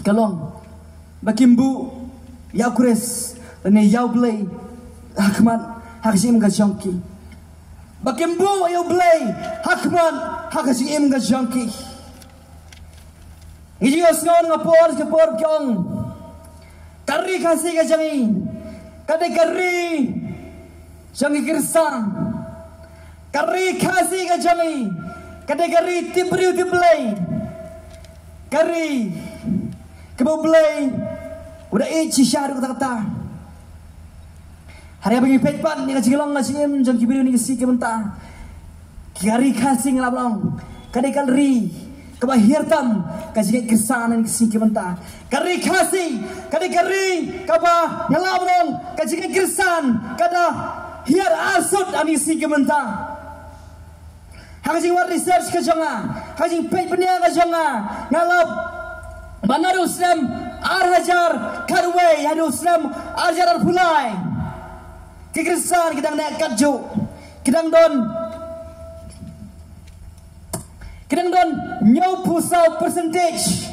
ka long ba kim buh ïa U Khrist lane ïa U Blei ha khmat ha ka jingim ka jong ki. Ba kim buh ïa U Blei ha khmat ha ka jingim ka jong ki. Ngi ju ïohsngew na ka por ka por ki ong, ka ri Khasi ka jong ngi ka dei ka ri jong ki Khristan. Ka ri Khasi ka jong ngi ka dei ka ri tip briew tip Blei. Ka ri kaba U Blei u da ïeit shisha haduh katta katta. Hynrei haba ngi peit pat ïa ka jinglong ka jingim jong ki briew ha kine ki sngi ki mynta, ka ri Khasi, nga la ong, ka dei ka ri kaba hiar tam ka jingïeit Khristan ha kine ki sngi ki mynta. Ka ri Khasi ka dei ka ri kaba, nga la ong, ka jingïeit Khristan ka da hiar arsut ha kine ki sngi ki mynta. Ha ka jingwad research ka jong nga, ha ka jingpeit bniah ka jong nga, nga la ong ba naduh u snem ar hajar khatwei haduh u snem ar hajar arphew lai, ki Khristan ki dang neh katjuh, ki dang don, ki dang don hynñiewphew saw percentage,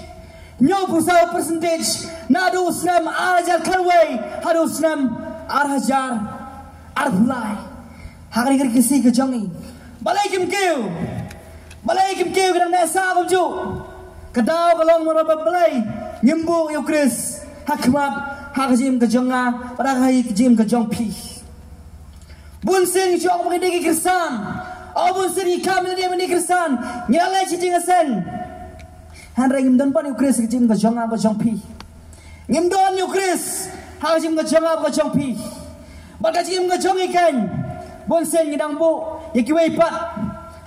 hynñiewphew saw percentage naduh u snem ar hajar khatwei haduh u snem ar hajar arphew lai. Ha kane ka ri Khasi ka jong ngi, balei kim kiew? Balei kim kiew, ki dang neh sah kumjuh? Ka daw ka long namar ba balei ngim buh ïa U Khrist ha khmat ha ka jingim ka jong nga bad ha ka jingim ka jong phi? Bun sien ngi ong ba ngi dei ki Khristan. O, bun sien ngi kam ngi dei ki Khristan, ngi la leit sha jingïaseng, hynrei ngim don pat ïa U Khrist ha ka jingim ka jong nga bad jong phi. Ngim don ïa U Khrist ha ka jingim ka jong nga bad ka jong phi. Bad ka jingim ka jong ngi kein, bun sien ngi dang buh ïa kiwei pat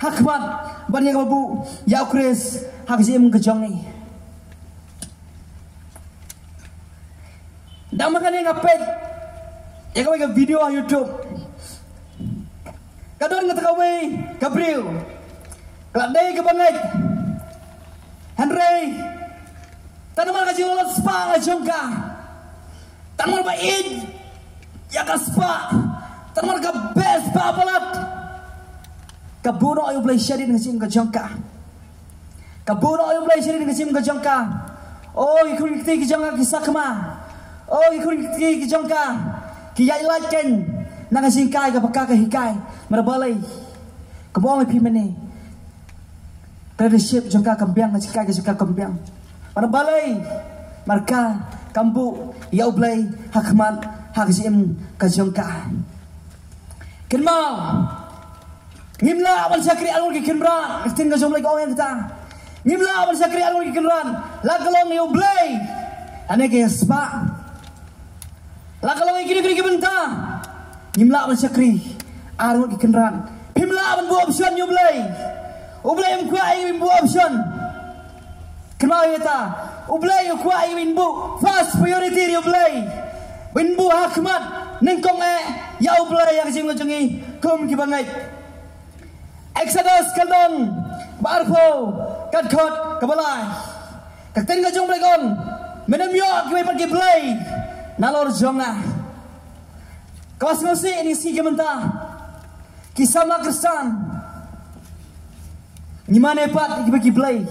ha khmat ban ïa kaba buh ïa U Khrist ha ka jingim ka jong ngi. Dang ma kane nga peit ïa kawei ka video ha YouTube. Ka don kata kawei ka briew, ka la dei kaba ngeit, hynrei tang namar ka jinglong spah ka jong ka, tang namar ba ïeit ïa ka spah, tang namar ka beh spah palat, ka buh noh ïa U Blei shadien ha ka jingim ka jong ka. Ka buh noh ïa U Blei shadien ha ka jingim ka jong ka. O, ki khun ki kti ki jong ka ki sakma. O, ki khun ki kti ki jong ka ki ïaid lait kein na ka jinghikai kaba ka ka hikai. Namar balei? Kaba ong ïa phi mynne, ka leadership jong ka kam biang, ka jinghikai ka jong ka kam biang. Namar balei? Namar ka kam buh ïa U Blei ha khmat ha ka jingim ka jong ka. Kynmaw, ngim lah ban shakri ar ngut ki kynrad. Ka ktien ka jong U Blei ka ong ïa kata. Ngim lah ban shakri ar ngut ki kynrad, la ka long ïa U Blei lane ka ïa spah. La ka long ïa kine kine ki bynta, ngim lah ban shakri ar ngut ki kynrad. Phim lah ban buh option ïa U Blei. U Blei um kwah ïa ngi ban buh option. Kynmaw ïa kata, U Blei u kwah ïa ngi ban buh first priority ïa U Blei, ban buh ha khmat nyngkong eh ïa U Blei ha ka jingim ka jong ngi kum ki bangeit. Exodus ka lynnong ba arphew, ka dkhot kaba lai. Ka ktien ka jong U Blei ka ong, men ym ïoh kiwei pat ki blei nalor jong nga. Kaba sngewsih, ha kine ki sngi ki mynta, ki samla Khristan, ngi mane pat ïa kiba ki blei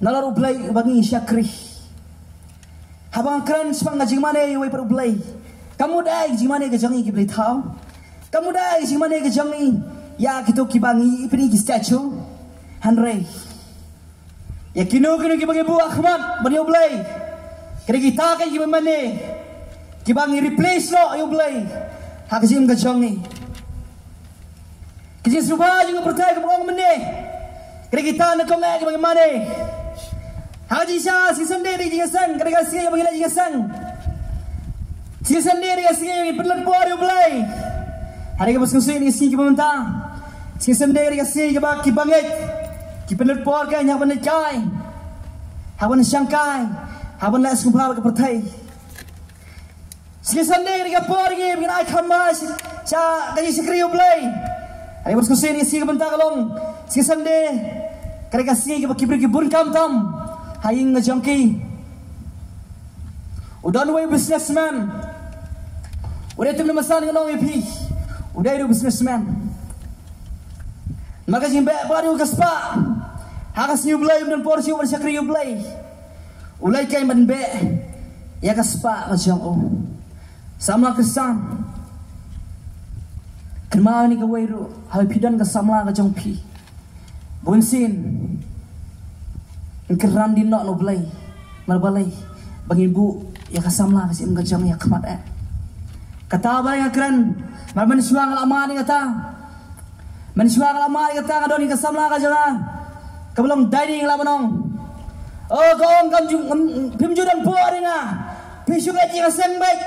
nalor U Blei uba ngi shakri. Haba nga kren shaphang ka jingmane ïa uwei pat u blei, kam mut ïa ka jingmane ka jong ngi ki blei thaw, kam mut ïa ka jingmane ka jong ngi ïa kito kiba ngi ïohi ki statue. Hynrei ïa kino kino kiba ngi buh ha khmat ban ïa u Blei, ki dei kita kein kiba mane, kiba ngi replace noh ïa u Blei ha ka jingim ka jong ngi. Ka jingsngewbha jong ka pyrthei kaba ong mynne, ki dei kita nyngkong eh kiba ngi mane. Ha ka jingshisha, sngi Sunday ka dei ka sngi, ka dei ka sngi ba ngi leh ka sngi. Sngi Sunday ka dei ka sngi ba ngi pynlut por ïa U Blei. Hynrei kaba sngewsih ka sngi kaba mynta, sngi Sunday ka dei ka sngi kaba ki bangeit ki pynlut por ka ha ban leit kai, ha ban shang kai, ha ban leh sngewbha ka pyrthei. Sngi Sunday ka dei ka por ngi ban ai kham bha sha ka jingshakri U Blei. Hynrei kaba sngewsih ka sngi kaba mynta ka long, sngi Sunday ka dei ka sngi kaba ki briew ki bun kam tam ha ïing ka jong ki. U don uwei u businessman. U dei, tip ne masa nga ong ïa phi, u dei u businessman. Namar ka jingbeh pat u ka spah ha ka sngi U Blei, um don por shuh ban shakri U Blei. U leit keiñ ban beh ïa ka spah ka jong u. Samla Khristan, kynmaw ïa kane kawei ruh, haba phi don ka samla ka jong phi, bunsien yn kynran dien noh na U Blei. Namar balei? Ba ngin buh ïa ka samla ka jong, ka jong ïa khmat eh. Kata ba nga kren, namar mynshuwa nga la mad ïa kata. Mynshuwa nga la mad ïa kata, nga don ïa ka samla ka jong nga kaba long Daini, nga la ban ong. O, ka ong, kam ju, phim ju don por ïa nga. Phi shu leit ïa ka seng beit.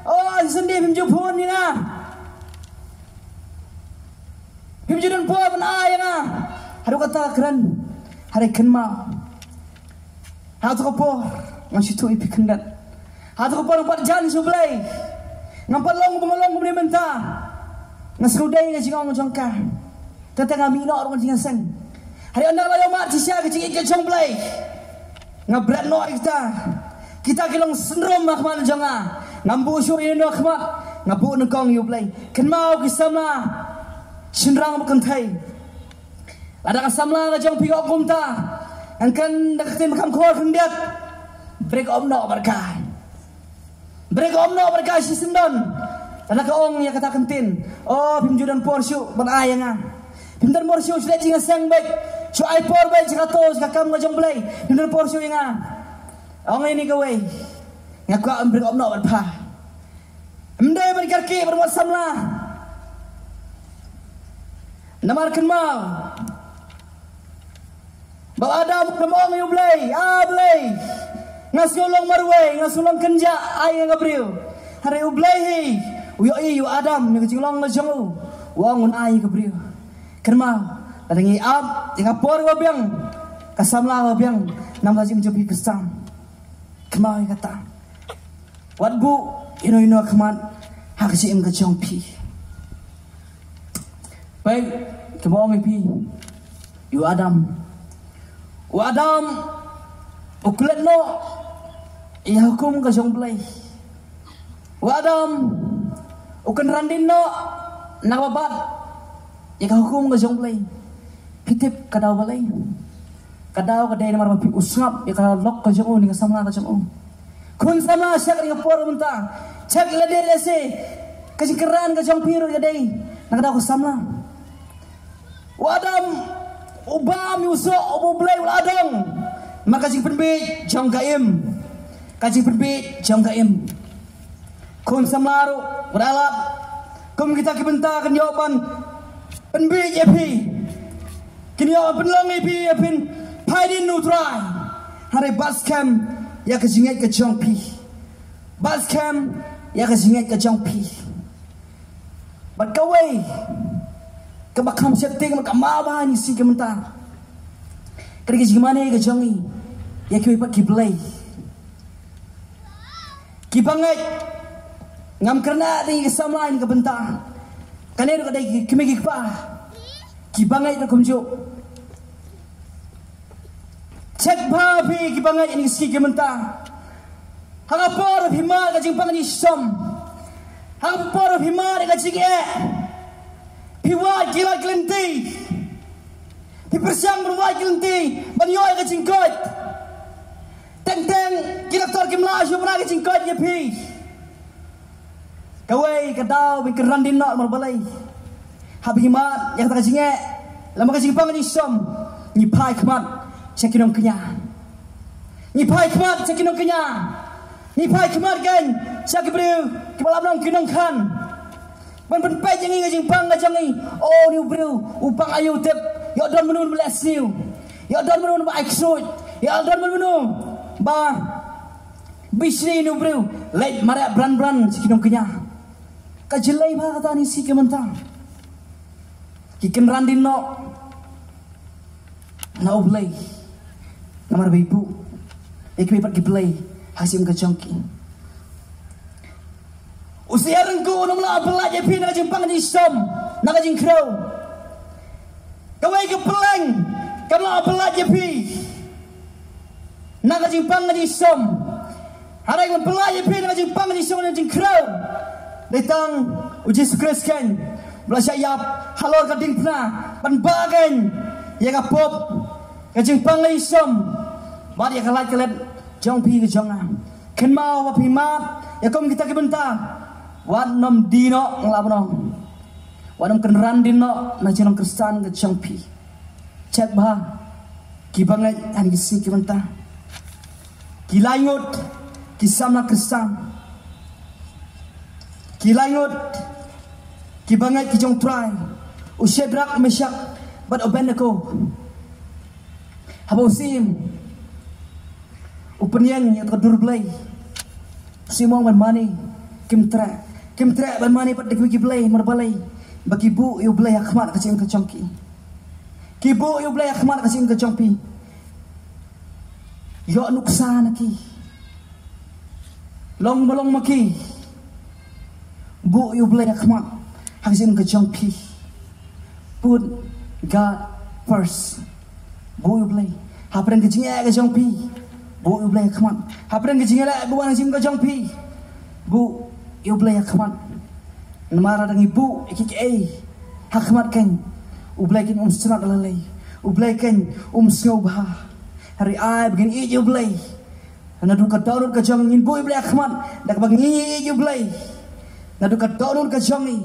O, Sunday phim ju phone ïa nga. Phim ju don por ban ai ïa nga. Haduh kata kren. Hynrei kynmaw, ha kata ka por ngam shu ïathuh ïa phi khyndiat. Ha kata ka por ngam pat jan sha U Blei. Ngam pat long ba nga long kumne mynta. Nga sngewdei ïa ka jingong jong ka. Kata nga mih noh ruh na ka jingïaseng. Hynrei ynda nga la ïoh mad shisha ka jingïeit ka jong U Blei, nga bret noh ïa kita. Kita ki long syndrom ha khmat jong nga. Ngam buh shuh ïa no ha khmat. Nga buh nyngkong ïa U Blei. Kynmaw ki samla shynrang bad kynthei. Lada ka samla ka jong phi ka ong kumta, ngan kren da ka ktien ba kham khor khyndiat. Break up noh bad ka. Break up noh bad ka shisyndon. Lada ka ong ïa kata ka ktien, o, phim ju don por shuh ban ai ïa nga. Phim don por shuh, shu leit jingïaseng beit. Shu ai por beit sha kato, sha ka kam ka jong U Blei. Phim don por shuh ïa nga. Ong ïa kane kawei, nga kwah ban break up noh bad pha. Ym dei ban kyrkieh ban wad samla. Namar kynmaw ba u Adam u ong ïa U Blei, "A Blei, nga sngew long marwei, nga sngew long kynjah, ai ïa nga ka briew." Hynrei U Blei hi u ïohi ïa u Adam, ïa ka jinglong ka jong u, u ong un ai ïa ka briew. Kynmaw, lada ngi ap ïa ka por kaba biang, ka samla kaba biang, namar ka jingim jong phi Khristan. Kynmaw ïa kata. Wat buh ïa no ïa no ha khmat ha ka jingim ka jong phi. Peit, kumba ong ïa phi, ïa u Adam. U Adam u klet noh ïa ka hukum ka jong U Blei. U Adam u kynran dien noh na kaba bat ïa ka hukum ka jong U Blei. Phi tip ka daw balei? Ka daw ka dei namar ba phi, u sngap ïa ka lok ka jong u ne ka samla ka jong u. Khun samla, check ïa ka por mynta. Check lade lehse ka jingkynran ka jong phi ruh ka dei na ka daw ka samla. U Adam u bam ïa u soh uba U Blei u la dong. Namar ka jingpynbieit jong ka Im. Ka jingpynbieit jong ka Im. Khun samla ruh, ba la lap, kum kita ki bynta kin ïoh ban pynbieit ïa phi. Kin ïoh ban pynlong ïa phi, ïa phin phai dien na U Trai. Hynrei bat skhem ïa ka jingngeit ka jong phi. Bat skhem ïa ka jingngeit ka jong phi. Bad kawei kaba kham sheptieng bad ka mawbha ha kine ki sngi ki mynta, ka dei ka jingmane ka jong ngi ïa kiwei pat ki blei. Ki bangeit, ngam kren ïa ki samla ha kane ka bynta. Kane ruh ka dei ki kmie ki kpa. Ki bangeit ruh kumjuh. Check bha phi ki bangeit ha kine ki sngi ki mynta. Ha ka por phi mad ka jingpang ka jingshitom, ha ka por phi mad ka jingeh, phi wad ki lad ki lynti. Phi pyrshang ban wad ki lynti ban ïoh ïa ka jingkoit. Teng teng ki doktor kim lah shuh ban ai ka jingkoit ïa phi. Kawei ka daw ba ngi kynran dien noh namar balei? Haba ngi mad ïa kata ka jingeh lem bad ka jingpang ka jingshitom, ngi phai khmat sha ki nongkñia. Ngi phai khmat sha ki nongkñia. Ngi phai khmat keiñ sha ki briew kiba la long ki nongkhan. Ban pynpeit ïa ngi ka jingpang ka jong ngi. O, une u briew u pang aïu, tip, ïoh don mano ba leh sniew, ïoh don mano ba ai ksuid, Ïa aldan ban mano ba bishni ïa u briew leit mareh bran bran sha ki nongkñia. Ka jyllei bha kata ni shi ki mynta. Ki kynran dien noh na U Blei. Namar ba i buh ïa kiwei pat ki blei ha ka jingim ka jong ki. U Syiem Ryngkuh un ym lah ban pyllait ïa phi na ka jingpang jingshitom, na ka jingkhrew. Kawei ka pylleng kam lah ban pyllait ïa phi na ka jingpang ka jingshitom. Hynrei ban pyllait ïa phi na ka jingpang ka jingshitom, na ka jingkhrew, dei tang U Jisu Khrist keiñ, ba la shah ïap halor ka diengphna ban bah keiñ ïa ka pop, ka jingpang ka jingshitom, bad ïa ka lait ka let jong phi ka jong nga. Kynmaw ba phi mad ïa kum kita ki bynta, wat nym die noh, nga lah ban ong. Wat nym kynran dien noh na ka jinglong Khristan ka jong phi. Check bha ki bangeit ha kine ki sngi ki bynta. Ki lai ngut ki samla Khristan, ki lai ngut ki bangeit ki jong U Trai, u Shadrak, Meshak bad Abednego. Haba u syiem u pynïeng ïa ka dur blei, u syiem u ong ban mane, kim treh, kim treh ban mane pat da kiwei ki blei marbalei, ba ki buh ïa U Blei ha khmat ka jingim ka jong ki. Ki buh ïa U Blei ha khmat ka jingim ka jong phi. Ïoh nuksa na ki. Long ba long ma ki. Buh ïa U Blei ha khmat ha ka jingim ka jong phi. Put God first. Buh ïa U Blei hapdeng ka jingeh ka jong phi. Buh ïa U Blei ha khmat hapdeng ka jingeh ba wan ha ka jingim ka jong phi. Buh ïa U Blei ha khmat. Namar lada ngi buh ïa kiei kiei ha khmat keiñ, U Blei keiñ um sngewtynnat ïa lade. U Blei keiñ um sngewbha. Hynrei ai ba ngin ïeit ïa U Blei. Naduh ka dohnud ka jong ngi, ngin buh ïa U Blei ha khmat da kaba ngi ïeit ïa U Blei. Naduh ka dohnud ka jong ngi,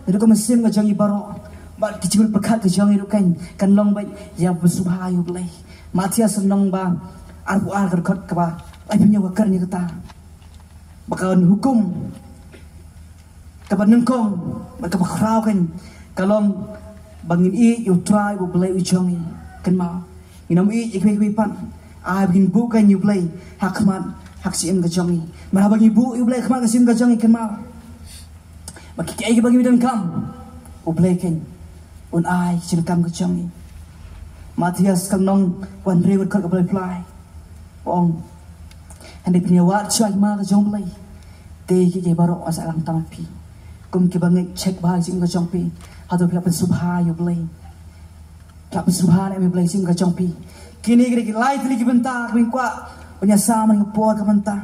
naduh ka mynsiem ka jong ngi baroh, bad ki jingmut pyrkhat ka jong ngi ruh keiñ kan long beit ïa ba sngewbha ïa U Blei. Mathaios lynnong ba arphew ar, ka dkhot kaba laiphew hynñiew ka kren ïa kata, ba ka hukum kaba nyngkong bad kaba khraw keiñ ka long ba ngin ïeit ïa U Trai U Blei u jong ngi. Kynmaw, ngin ym ïeit ïa kiwei kiwei pat. Ai ba ngin buh keiñ ïa U Blei ha khmat ha ka jingim ka jong ngi. Namar haba ngi buh ïa U Blei ha khmat ka jingim ka jong ngi, kynmaw, ba kiei kiei kiba ngi donkam, U Blei keiñ un ai ha ka jingdonkam ka jong ngi. Mathaios ka lynnong kaba hynriew, ka dkhot kaba laiphew lai. U ong, hynrei phin ïa wad shuwa ïa ka hima ka jong U Blei, te kiei kiei baroh kin sa lang tam ha phi. Kum ki bangeit, check bha ha ka jingim ka jong phi. Hato phi la pynsngewbha ïa U Blei? Phi la pynsngewbha ne em ïa U Blei ha ka jingim ka jong phi? Kine ki dei ki lai tylli ki bynta kiba ngi kwah ban ïasam ha kane ka por ka mynta.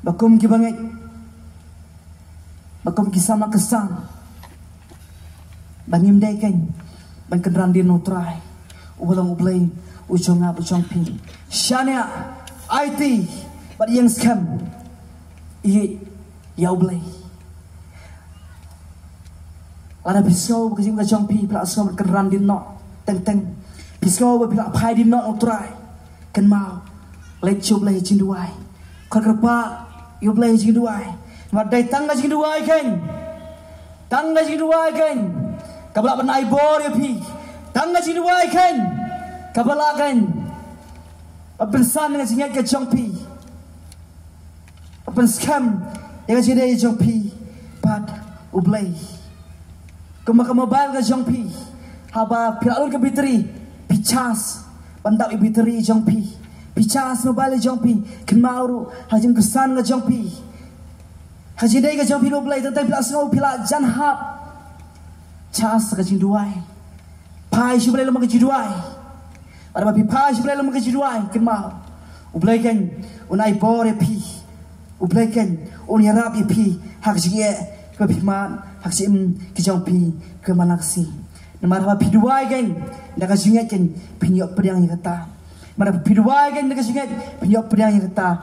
Ba kum ki bangeit, ba kum ki samla Khristan, ba ngim dei keiñ ban kynran dien na U Trai uba long U Blei u jong nga, u jong phi. Shaniah, aiti bad ïeng skhem ïa, ïa U Blei. Lada phi sngew ba ka jingim ka jong phi, phi la sngew ban kynran dien noh teng teng, phi sngew ba phi la phai dien noh na U Trai, kynmaw, leit sha U Blei ha jingduwai. Khot kyrpad ïa U Blei ha jingduwai. Namar dei tang ka jingduwai keiñ, tang ka jingduwai keiñ kaba lah ban ai bor ïa phi. Tang ka jingduwai keiñ kaba lah keiñ ban pynsan ïa ka jingngeit ka jong phi, ban pynskhem ïa ka jingïadei jong phi bad U Blei. Kumba ka mobile ka jong phi, haba phi la lut ka battery, phi charge ban dap ïa ka battery jong phi. Phi charge mobile jong phi. Kynmaw ruh ha ka jingim Khristan ka jong phi, ha ka jingïadei ka jong phi bad U Blei, tang tang phi la sngew phi la jan hap, charge ka jingduwai. Phai sha U Blei lem bad ka jingduwai. Bad haba phi phai sha U Blei lem bad ka jingduwai, kynmaw, U Blei keiñ un ai bor ïa phi. U Blei keiñ un ïarap ïa phi ha ka jingeh kaba phi mad, ha ka jingim ka jong phi kaba man la ka sngi. Namar haba phi duwai keiñ da ka jingngeit keiñ, phin ïoh pdiang ïa kata. Namar haba phi duwai keiñ da ka jingngeit, phin ïoh pdiang ïa kata.